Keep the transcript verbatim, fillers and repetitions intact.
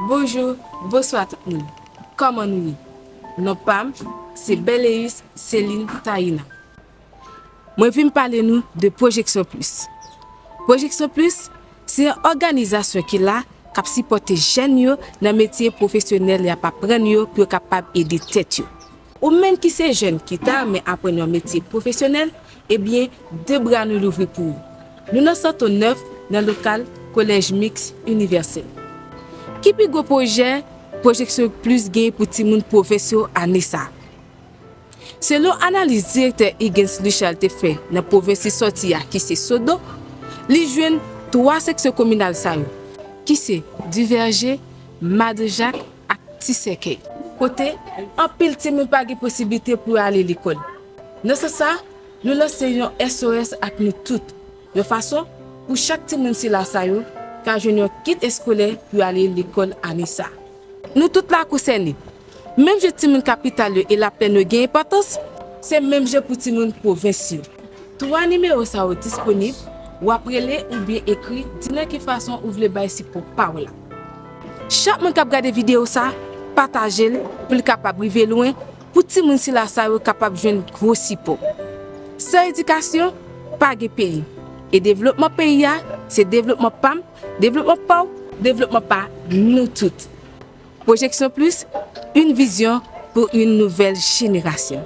Bonjou, bonswa tout moun. Kòman nou ye? Non pa m se Beleus Celine Taïna. Mwen vin pale nou de Pwojeksyon Plis. Pwojeksyon Plis se yon òganizasyon ki la k ap sipòte jèn yo nan metye pwofesyonèl y ap aprann yo pou yo kapab ede tèt yo. Ou menm ki se jèn ki ta renmen aprann yon metye pwofesyonèl, ebyen, de bra nou louvri pou ou. Nou nan Santo nèf, nan lokal Collège Mixte Universel. Ki pi gwo pwojè Pwojeksyon Plis gen pou timoun pwovens yo ane sa a? Selon analiz direktè Higgins Luchard te fè nan pwovens li sòti a, ki se Sodo, li jwenn twa seksyon kominal sa yo, ki se Divèje, Madrijak ak Ti Sèkèy, kote anpil timoun pa gen posiblite pou yo ale lekòl. Nan sans sa, nou lanse yon S O S ak nou tout, yon fason pou chak timoun sila sa yo ka jwenn yon kit eskolè pou yo ale lekòl ane sa a. Nou tout la konsène. Menm jan timoun kapital yo e Laplèn yo gen enpòtans, se menm jan pou timoun pwovens yo. Twa nimewo sa yo disponib, w ap rele oubyen ekri, di nan ki fason ou vle bay sipò pa w la. Chak moun k ap gade videyo sa, pataje l pou l kapab rive lwen, pou timoun sila sa yo kapab jwenn gwo sipò. San edikasyon, pa gen peyi. E devlopman peyi a, se devlopman pa m, devlopman pa w, devlopman pa nou tout. Pwojeksyon Plis, une vision pour une nouvelle génération.